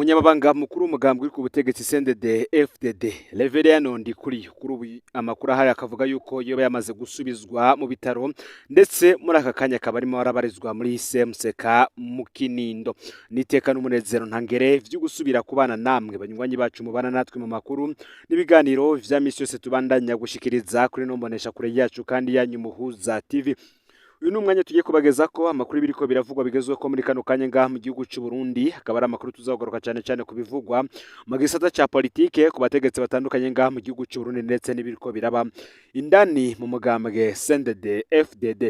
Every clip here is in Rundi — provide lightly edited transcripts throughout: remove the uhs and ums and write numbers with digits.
Umunyamabanga mukuru w'umugambwe uri ku butegetsi CNDD FDD, Reverien Ndikuriyo, kuri ubu amakuru ahari akavuga yuko yoba yamaze gusubizwa mu bitaro, ndetse muri aka kanya akaba arimo arabarizwa muri CMCK mu Kinindo. Niteka n'umunezero ntangere vyo gusubira kubana namwe, banywanyi bacu mubana natwe mu makuru n'ibiganiro vya misi yose tubandanya gushikiriza kuri no mbonesha kure yacu kandi yanyu Muhuza TV. Uyu ni umwanya tugiye kubageza ko amakuru biriko biravugwa bigezweho ko muri kano kanya ngaha mu gihugu c'u Burundi, akaba ari amakuru tuzagaruka cyane cyane ku bivugwa mu gisata ca politike, ku bategetsi batandukanye ngaha mu gihugu c'u Burundi, ndetse n'ibiriko biraba indani mu mugambwe CNDD FDD.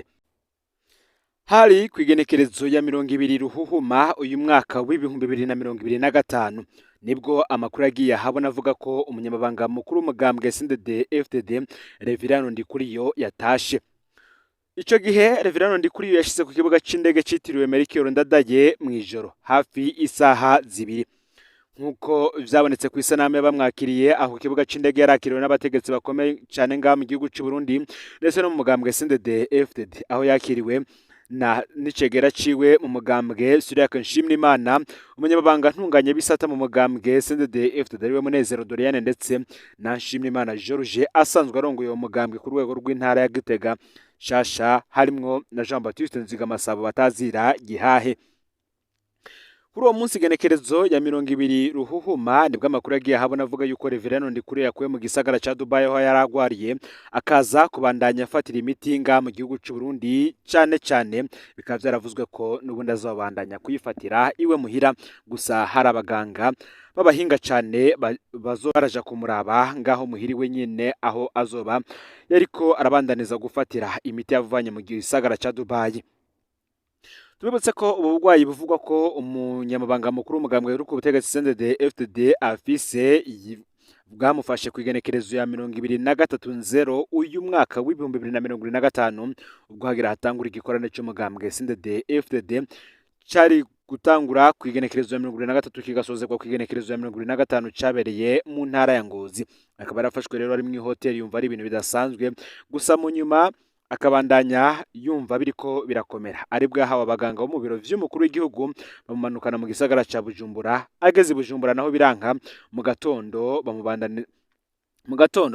Hari kw'igenekerezo ya 20 Ruhuhuma uyu mwaka w'2025, nibwo amakuru yagiye ahabona avuga ko umunyamabanga mukuru w'umugambwe CNDD FDD, Reverien Ndikuriyo, yatashe. Ico gihe Reverien Ndikuriyo yashize ku kibuga c'indege citiriwe Melchior Ndadaye mw'ijoro hafi isaha 2, nk'uko vyabonetse ku isanamu y'abamwakiriye aho ku kibuga c'indege. Yarakiriwe n'abategetsi bakomeye cane ngaha mu gihugu c'u Burundi ndetse no mu mugambwe CNDD FDD, aho yakiriwe na n'icegera ciwe mu mugambwe, Cyriaque Nshimirimana, umunyamabanga ntunganye bisata mu mugambwe CNDD FDD ariwe Munezero Doriane, ndetse na Nshimirimana George asanzwe arongoye uwo mugambwe ku rwego rw'intara ya Gitega shasha, harimwo na Jean Baptiste Nzigamasabo batazira Gihahe. Kuri uwo munsi genekerezo ya 20 Ruhuhuma, nibwo amakuru yagiye ahabona avuga yuko Reverien Ndikuriyo yakuwe mu gisagara ca Dubai aho yari agwariye, akaza kubandanya afatira imiti ngaha mu gihugu c'u Burundi. Cane cane bikaba vyaravuzwe ko n'ubundi azobandanya kuyifatira iwe muhira, gusa hari abaganga b'abahinga cane bazoba baraja kumuraba ngaho muhira iwe nyene, aho azoba yariko arabandaniza gufatira imiti yavanye mu gisagara ca Dubai. Tubibutse ko ubu burwayi buvugwa ko umunyamabanga mukuru w'umugambwe uri ku butegetsi CNDD FDD afise bwamufashe ku igenekerezo ya 23 nzero uyu mwaka w'2025, ubwo hagira hatangura igikorane c'umugambwe CNDD FDD cari gutangura ku igenekerezo ya 23 kigasozerwa ku igenekerezo ya 25, cabereye mu ntara ya Ngozi. Akaba yarafashwe rero ari mw'ihoteli, yumva ari ibintu bidasanzwe, gusa mu nyuma akabandanya yumva biriko birakomera, aribwo yahawe abaganga bo mu biro vy'umukuru w'igihugu bamumanukana mu gisagara ca Bujumbura. Ageze i Bujumbura naho biranka, mu gatondo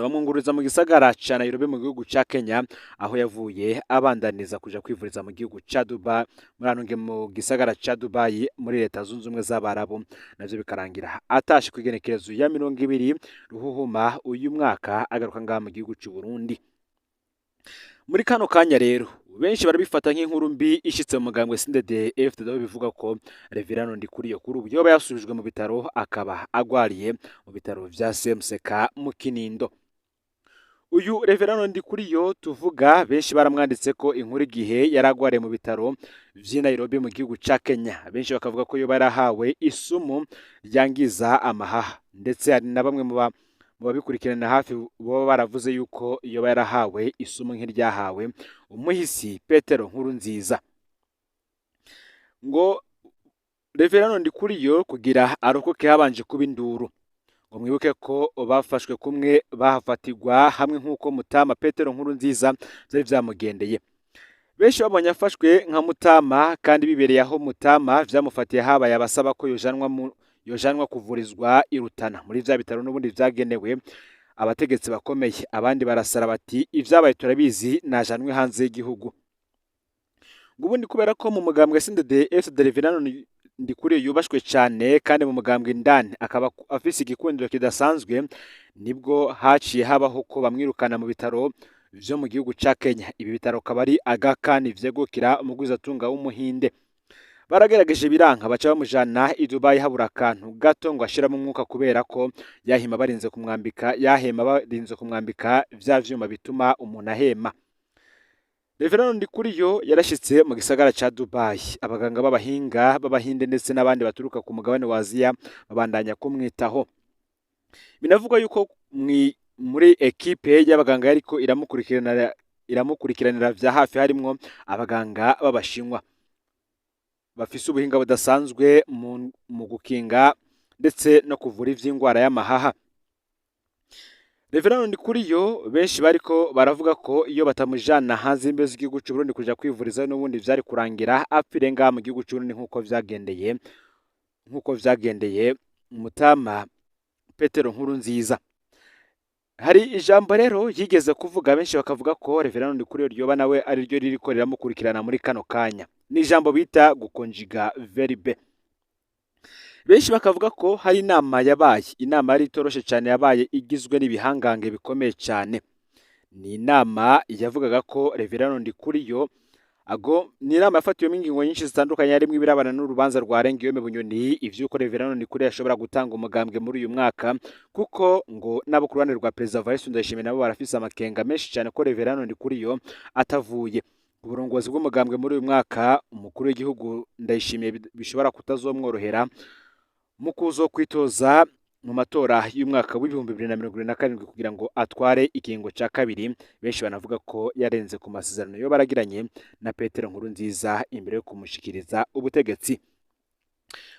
bamwungururiza mu gisagara ca Nairobi mu gihugu ca Kenya, aho yavuye abandaniza kuja kwivuriza mu gihugu ca Dubai, muri anonge mu gisagara ca Dubai muri Leta Zunze Ubumwe z'Abarabu, navyo bikarangira atashe ku igenekerezo ya 20 Ruhuhuma uyu mwaka, agaruka ngaha mu gihugu c'u Burundi. Muri kano kanya rero benshi barabifata nk'inkuru mbi ishitse mu mugambwe CNDD FDD, aho bivuga ko Reverien Ndikuriyo kuri ubu yoba yasubijwe mu bitaro, akaba agwariye mu bitaro vya CMCK mu Kinindo. Uyu Reverien Ndikuriyo tuvuga, benshi baramwanditse ko inkuru igihe yari agwariye mu bitaro vy'i Nairobi mu gihugu ca Kenya. Benshi bakavuga ko yoba yarahawe isumu ryangiza amahaha, ndetse hari na bamwe mu babikurikirana hafi baba baravuze yuko yoba yarahawe isumu nk'iryahawe umuhisi Petero Nkurunziza. Ngo Reverien Ndikuriyo kugira arokoke habanje kuba induru. Ngo mwibuke ko bafashwe kumwe, bahafatirwa hamwe, nk'uko Mutama Petero Nkurunziza vyari vyamugendeye. Benshi babonye afashwe nka Mutama kandi bibereye aho Mutama vyamufatiye, habaye abasaba ko yojanwa kuvurizwa i Rutana muri vya bitaro n'ubundi vyagenewe abategetsi bakomeye. Abandi barasara bati: "Ivyabaye turabizi, najanwe hanze y'igihugu." Ngo ubundi kubera ko mu mugambwe CNDD FDD Reverien Ndikuriyo yubashwe cyane, kandi mu mugambwe indani akaba afise igikundiro kidasanzwe, nibwo haciye habaho ko bamwirukana mu bitaro vyo mu gihugu ca Kenya. Ibi bitaro akaba ari Aga Khan vyegukira umugwizatunga w'Umuhinde. Baragerageje biranka, baca bamujana i Dubai, habura akantu gato ngo ashiramo umwuka, kubera ko yahema barinze kumwambika, yahema barinze kumwambika vya vyuma bituma umuntu ahema. Reverend Ndikuriyo yarashitse mu gisagara ca Dubai, abaganga b'abahinga b'Abahinde ndetse n'abandi baturuka ku mugabane wa Aziya babandanya kumwitaho. Binavugwa yuko muri ekipe y'abaganga yariko iramukurikiranira vya hafi harimwo abaganga b'Abashinwa bafise ubuhinga budasanzwe mu gukinga ndetse no kuvura ivy'ingwara y'amahaha. Reverend Ndikuriyo benshi bariko baravuga ko iyo batamujana hanze y'imbibe z'igihugu c'u Burundi kuja kwivuriza, n'ubundi vyari kurangira apfire ngaha mu gihugu c'u Burundi, nk'uko vyagendeye Mutama Petero Nkurunziza. Hari ijambo rero yigeze kuvuga, benshi bakavuga ko Reverend Ndikuriyo ryoba nawe ari ryo ririko riramukurikirana muri kano kanya. Ni ijambo bita gukonjiga verbe. Benshi bakavuga ko hari inama yabaye, inama yari itoroshe cyane, yabaye igizwe n'ibihangange bikomeye cyane. Ni inama yavugaga ko Reverend Ndikuriyo ago ni inama yafatiwemo ingingo nyinshi zitandukanye, harimo ibirabana n'urubanza rwa Guillaume Bunyoni, ivy'uko Reverend Ndikuriyo ashobora gutanga umugambwe muri uyu mwaka, kuko ngo nabo ku ruhande rwa Perezida Evariste Ndayishimiye nabo barafise amakenga menshi cyane ko Reverend Ndikuriyo atavuye ku burongozi bw'umugambwe muri uyu mwaka, umukuru w'igihugu Ndayishimiye bishobora kutazomworohera mu kuzo kwitoza mu matora y'umwaka w'2027 kugira ngo atware ikingo ca kabiri. Benshi banavuga ko yarenze ku masezerano yo baragiranye na Petero Nkurunziza imbere yo kumushikiriza ubutegetsi.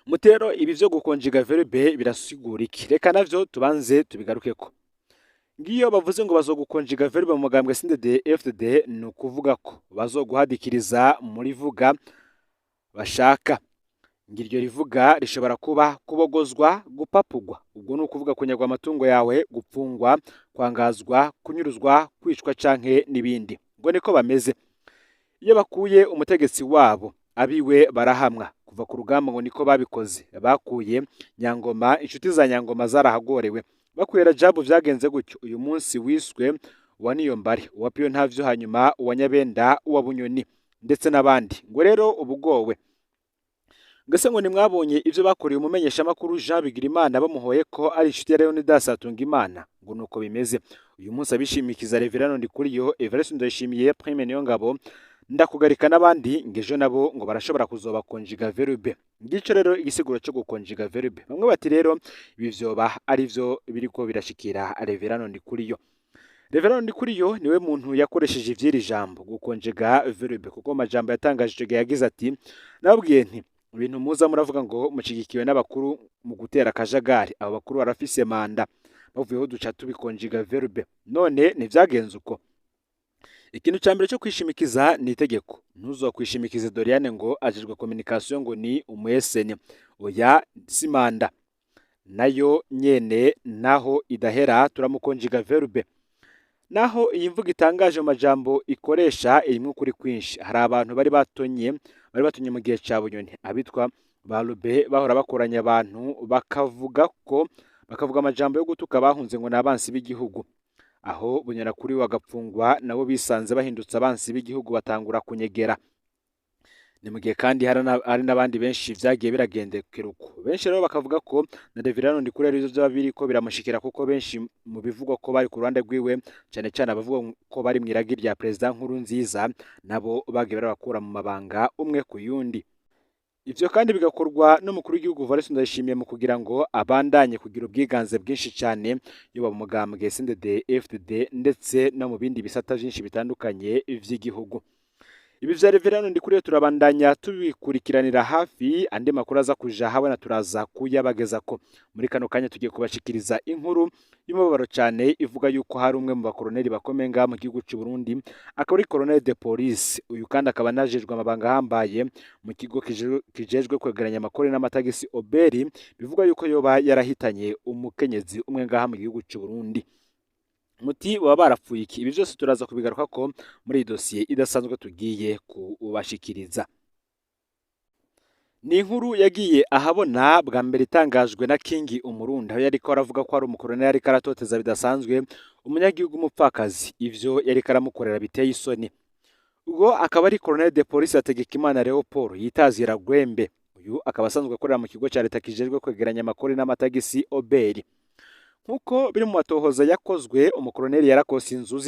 Mutero ibi vyo gukonjiga verbe birasigura iki? Reka navyo tubanze tubigarukeko. Ngiyo bavuze ngo bazogukonjiga verbe mu mugambwe CNDD FDD, ni ukuvuga ko bazoguhadikiriza muri vuga bashaka. Ngiryo rivuga rishobora kuba kubogozwa, gupapugwa, ubwo ni ukuvuga kunyagwa amatungo yawe, gupfungwa, kwangazwa, kunyuruzwa, kwicwa canke n'ibindi. Ngo niko bameze. Iyo bakuye umutegetsi wabo, abiwe barahamwa. Kuva ku rugamba ngo niko babikoze. Bakuye Nyangoma, inshuti za Nyangoma zarahagorewe. Bakuye Rajabu vyagenze gutyo. Uyu munsi wiswe uwa Niyombare, uwa Piyo Ntavyo, hanyuma uwa Nyabenda, uwa Bunyoni ndetse n'abandi. Ngo rero ubugowe. Ngese ngo nimwabonye ivyo bakoreye umumenyeshamakuru Jean Bigirimana bamuhoye ko ari inshuti ya Leonidas Hatungimana? Ngo nuko bimeze. Uyu munsi abishimikiza Reverend Ndikuriyo, Evariste Ndayishimiye, Prime Niyongabo, Ndakugarika n'abandi, ngejo nabo ngo barashobora kuzoba konjiga verbe. Ngico rero igisiguro cyo gukonjiga verbe. Bamwe bati rero ibi vyoba ari vyo biriko birashikira Reverend Ndikuriyo. Reverend Ndikuriyo niwe muntu yakoresheje ivy'iri jambo gukonjiga verbe, kuko majambo yatangaje ico gihe yagize ati: nababwiye nti ibintu muza muravuga ngo mushigikiwe n'abakuru mu gutera akajagari, abo bakuru barafise manda, bavuyeho duca tubikonjiga verbe. None ntivyagenze uko. Ikintu ca mbere cyo kwishimikiza ni itegeko. Ntuzokwishimikize Doriane ngo ajejwe communication ngo ni umweseni. Oya, si manda nayo nyene naho idahera turamukonjiga verbe. Naho iyi mvugo itangaje mu majambo ikoresha irimwo ukuri kwinshi. Hari abantu bari batonye mu gihe ca Bunyoni, abitwa ba Rube bahora bakoranya abantu bakavuga amajambo yo gutuka bahunze ngo n'abansi b'igihugu. Aho Bunyoni kuri wagapfungwa nabo bisanze bahindutse abansi b'igihugu batangura kunyegera. Ni mu gihe kandi hari n'abandi benshi vyagiye biragendekera uko. Benshi rero bakavuga ko na Reverend Ndikuriyo arivyo vyoba biriko biramushikira, kuko benshi mu bivugwa ko bari ku ruhande rwiwe, cane cane abavuga ko bari mw'iragi rya Perezida Nkurunziza, nabo bagiye barabakura mu mabanga umwe ku yundi. Ivyo kandi bigakorwa n'umukuru w'igihugu Evariste Ndayishimiye mu kugira ngo abandanye kugira ubwiganze bwinshi cane, yoba mu mugambwe CNDD FDD ndetse no mu bindi bisata vyinshi bitandukanye vy'igihugu. Ibi vya Reverend Ndikuriyo turabandanya tubikurikiranira hafi, andi makuru aza kuja habona turaza kuyabagezako. Muri kano kanya tugiye kubashikiriza inkuru y'umubabaro cane ivuga yuko hari umwe mu bakoroneli bakomeye ngaha mu gihugu c'u Burundi, akaba ari colonel de police. Uyu kandi akaba anajejwe amabanga ahambaye mu kigo kijejwe kwegeranya amakori n'amatagisi Oberi, bivugwa yuko yoba yarahitanye umukenyezi umwe ngaha mu gihugu c'u Burundi. Muti baba barapfuye iki? Ibi vyose turaza kubigaruka ko muri iyi dosiye idasanzwe tugiye kubashikiriza. Ni inkuru yagiye ahabona bwa mbere itangajwe na King Umurundi, aho yariko aravuga ko ari umukoroneli yariko aratoteza bidasanzwe umunyagihugu w'umupfakazi, ivyo yariko aramukorera biteye isoni. Ubwo akaba ari colonel de police Hategekimana Leopold yitazira Gwembe. Uyu akaba asanzwe akorera mu kigo ca leta kijejwe kwegeranya amakori n'amatagisi Oberi. Nkuko biri mu matohoza yakozwe, umukoroneli yarakose inzu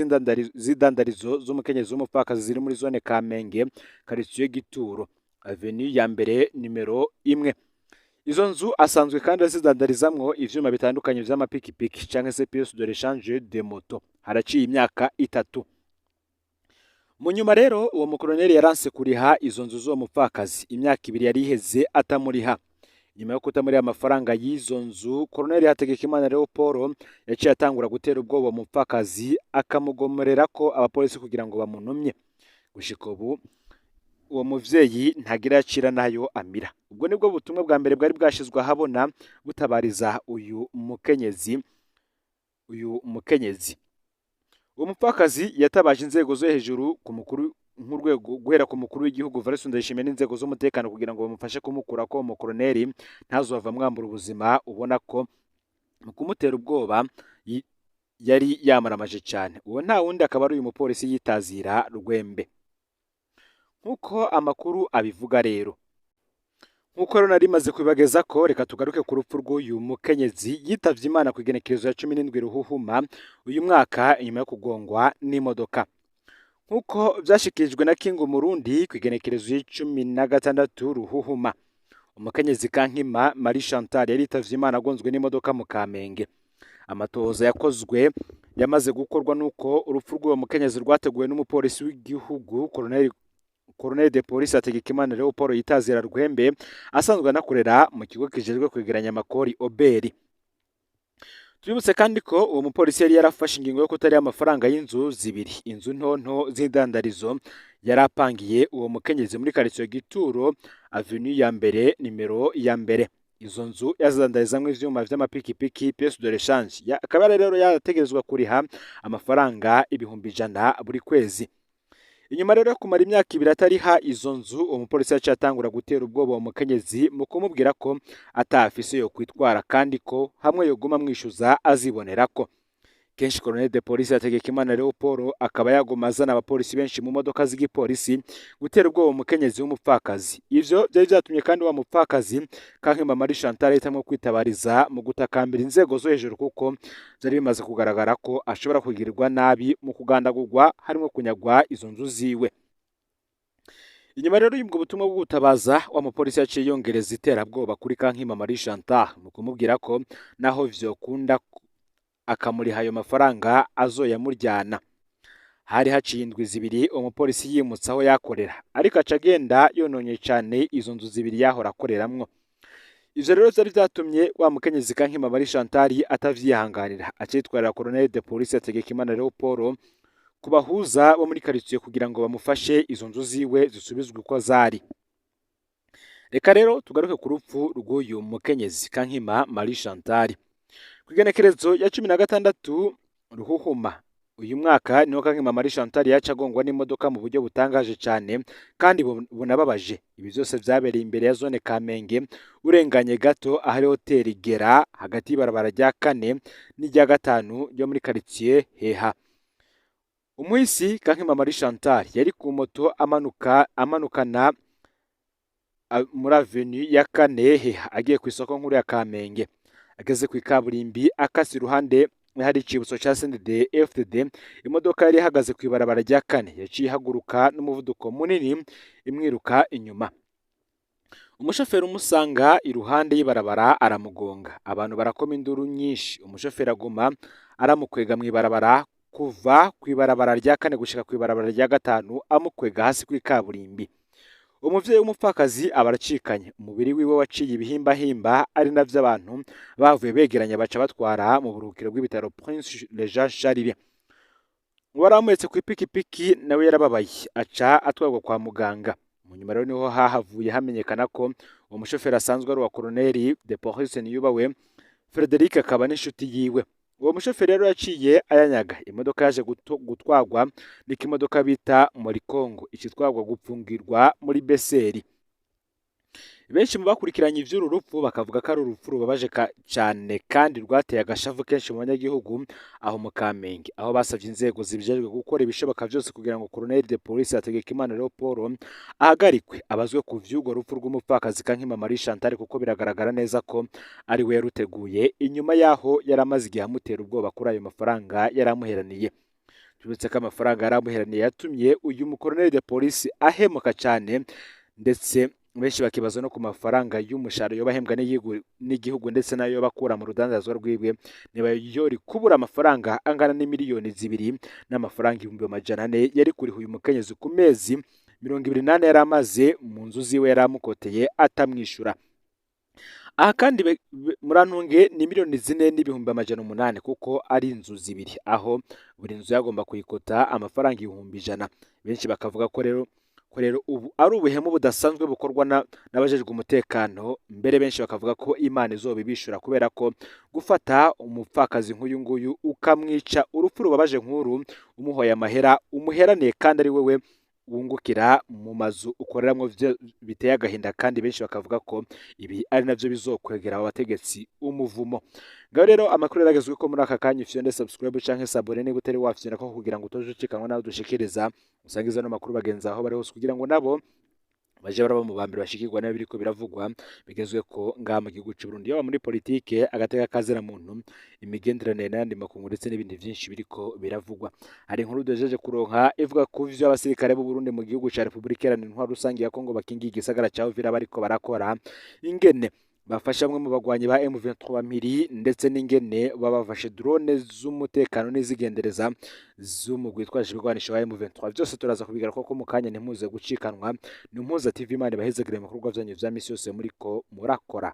z'idandarizo z'umukenyezi w'umupfakazi ziri muri zone Kamenge, quartier Gituro, avenue ya mbere nimero 1. Izo nzu asanzwe kandi azidandarizamwo ivyuma bitandukanye vy'amapikipiki canke se pièces de rechange de moto. Haraciye imyaka 3. Mu nyuma rero uwo mukoroneli yaranse kuriha izo nzu z'uwo mupfakazi. Imyaka 2 yari iheze atamuriha. Nyuma yo kutamuriha amafaranga y'izo nzu, Colonel Hategekimana Leopold yaciye atangura gutera ubwoba umupfakazi, akamugomorera ko abapolisi kugira ngo bamunumye. Gushika ubu Uwo muvyeyi ntagira yacira nayo amira. Ubwo nibwo butumwa bwa mbere bwari bwashizwe ahabona butabariza uyu mukenyezi. Uwo mupfakazi yatabaje inzego zo hejuru ku mukuru nk'urwego guhera ku mukuru w'igihugu Evariste Ndayishimiye n'inzego z'umutekano kugira ngo bamufashe kumukura ko umukoroneri ntazova amwambura ubuzima, ubona ko mu kumutera ubwoba yari yamaramaje cyane. Uwo nta wundi akaba ari uyu mupolisi yitazira Rwembe, nk'uko amakuru abivuga rero. Nk'uko rero nari maze kubibageza ko, reka tugaruke ku rupfu rw'uyu mukenyezi yitavye Imana ku igenekerezo ya 17 Ruhuhuma uyu mwaka inyuma yo kugongwa n'imodoka. Nk'uko vyashikirijwe na King Murundi, ku igenekerezo ya 16 Ruhuhuma, umukenyezi Kankima Marie Chantal yari yitavye Imana agonzwe n'imodoka mu Kamenge. Amatohoza yakozwe yamaze gukorwa nuko urupfu rw'uwo mukenyezi rwateguwe n'umupolisi w'igihugu Colonel de Police Hategekimana Leopold yitazira Rwembe, asanzwe anakorera mu kigo kijejwe kwegeranya amakori OBR. Tubibutse kandi ko uwo mupolisi yari yarafashe ingingo yo kutariha amafaranga y'inzu zibiri, inzu ntonto z'indandarizo yari apangiye uwo mukenyezi muri quartier Gituro, avenue ya mbere, nimero ya mbere. Izo nzu yazidandarizamwo ivyuma vy'amapikipiki, pièces de rechange. Akaba rero yarategerezwa kuriha amafaranga 100,000 buri kwezi. Inyuma rero yo kumara imyaka 2 atariha izo nzu, uwo mupolisi yaciye atangura gutera ubwoba uwo mukenyezi mu kumubwira ko atafise yo kwitwara, kandi ko hamwe yoguma amwishuza azibonera ko. Kenshi Colonel de Police Hategekimana Leopold akaba yaguma azana abapolisi benshi mu modoka z'igipolisi gutera ubwoba umukenyezi w'umupfakazi. Ivyo vyari vyatumye kandi wa mupfakazi Kankima Marie Chantal ahitamwo kwitabariza mu gutakambira inzego zo hejuru, kuko vyari bimaze kugaragara ko ashobora kugirirwa nabi mu kugandagurwa, harimwo kunyagwa izo nzu ziwe. Inyuma rero y'ubwo butumwa bwo gutabaza, wa mupolisi yaciye yongereza iterabwoba kuri Kankima Marie Chantal mu kumubwira ko naho vyokunda akamuriha ayo mafaranga azoyamuryana. Hari haciye indwi 2 umupolisi yimutse aho yakorera, ariko aca agenda yononye cane izo nzu zibiri yahora akoreramwo. Ivyo rero vyari vyatumye wa mukenyezi Kankima Marie Chantal atavyihanganira, aca yitwarira Colonel de Police Hategekimana Leopold ku bahuza bo muri quartier kugira ngo bamufashe izo nzu ziwe zisubizwe uko zari. Reka rero tugaruke ku rupfu rw'uyu mukenyezi Kankima Marie Chantal. Ku igenekerezo ya 16 Ruhuhuma uyu mwaka niho Kankima Marie Chantal yaca agongwa n'imodoka mu buryo butangaje cyane kandi bunababaje. Ibi byose vyabereye imbere ya zone Kamenge, urenganye gato ahari hoteli Gera, hagati y'ibarabara rya 4 n'irya 5 ryo muri quartier Heha. Umuhisi Kankima Marie Chantal yari ku moto amanukana muri avenue ya 4 Heha agiye ku isoko nkuru ya Kamenge. Ageze ku ikaburimbi akase iruhande hari icibutso ca CNDD FDD, imodoka yari ihagaze ku ibarabara rya 4 yaciye ihaguruka n'umuvuduko munini imwiruka inyuma. Umushoferi umusanga iruhande y'ibarabara aramugonga, abantu barakoma induru nyinshi. Umushoferi aguma aramukwega mu ibarabara kuva ku ibarabara rya 4 gushika ku ibarabara rya 5, amukwega hasi kuri kaburimbi. Umuvyeyi w'umupfakazi aba aracikanye, umubiri wiwe waciye ibihimbahimba, ari navyo abantu bavuye begeranya baca batwara mu buruhukiro bw'ibitaro Prince Régent Charles. Uwari amuhetse kw'ipikipiki nawe yarababaye, aca atwarwa kwa muganga. Mu nyuma rero niho hahavuye hamenyekana ko uwo mushoferi asanzwe ari uwa Colonel de Police Niyubahwe Frederic, akaba n'inshuti yiwe. Uwo mushoferi rero yaciye ayanyaga. Imodoka yaje gutwarwa n'ikimodoka bita Morikongo, icitwarwa gupfungirwa muri Beseri. Benshi mu bakurikiranye ivy'uru rupfu bakavuga ko ari urupfu rubabaje cane kandi rwateye agashavu kenshi mu banyagihugu aho mu Kamenge, aho basavye inzego zibijejwe gukora ibishoboka vyose kugira ngo Colonel de Police Hategekimana Leopold ahagarikwe, abazwe ku vy'urwo rupfu rw'umupfakazi Kankima Marie Chantal, kuko biragaragara neza ko ari we yaruteguye inyuma yaho yari amaze igihe amutera ubwoba kuri ayo mafaranga yari amuheraniye. Tubibutse ko amafaranga yari amuheraniye yatumye uyu mu Colonel de Police ahemuka cane, ndetse benshi bakibaza no ku mafaranga y'umushahara yoba ahembwa n'igihugu ndetse n'ayo yoba akura mu rudandazwa rwiwe, niba yori kubura amafaranga angana n'imiliyoni 2 n'amafaranga 400,000 yari kuriha uyu mukenyezi ku mezi 24 yari amaze mu nzu ziwe yari amukoteye atamwishyura. Aha kandi murantunge ni miliyoni 4 n'ibihumbi 800, kuko ari inzu zibiri, aho buri nzu yagomba kuyikota amafaranga 100,000. Benshi bakavuga ko rero Ko rero ubu ari ubuhemu budasanzwe bukorwa n'abajejwe umutekano, mbere benshi bakavuga ko Imana izobibishura, kubera ko gufata umupfakazi nk'uyu nguyu ukamwica urupfu rubabaje nk'uru, umuhoye amahera umuheraniye kandi ari wewe wungukira mu mazu ukoreramwo, biteye agahinda, kandi benshi bakavuga ko ibi ari navyo bizokwegera abo bategetsi umuvumo. Ngaho rero amakuru yaragezwe ko muri aka kanya. Ufyonde subscribe canke s'abonner niba utari wafyonda ko, kugira ngo utoje ucikanwa nawe dushikiriza. Usangiza no makuru bagenzi aho bari hose, kugira ngo nabo baje baraba mu bambere bashikirwa nayo biriko biravugwa bigezwe ko ngaha mu gihugu c'u Burundi, yaba muri politike, agateka kazira muntu, imigenderanire n'ayandi makungu, ndetse n'ibindi vyinshi biriko biravugwa. Hari inkuru duhejeje kuronka ivuga ku vyo abasirikare b'u Burundi mu gihugu ca Repubulika Iharanira Intwaro Rusange ya Kongo bakingiye igisagara ca Uvira bariko barakora, ingene bafasha bamwe mu bagwanyi ba M23 mpiri, ndetse n'ingene babafashe drone z'umutekano n'izigendereza z'umugwi witwaje ibigwanisho wa M23. Vyose turaza kubigaruka ko mu kanya, ntimuze gucikanwa. Ni Mpuza TV. Imana ibahezagire mu bikorwa vyanyu vya misi yose muriko murakora.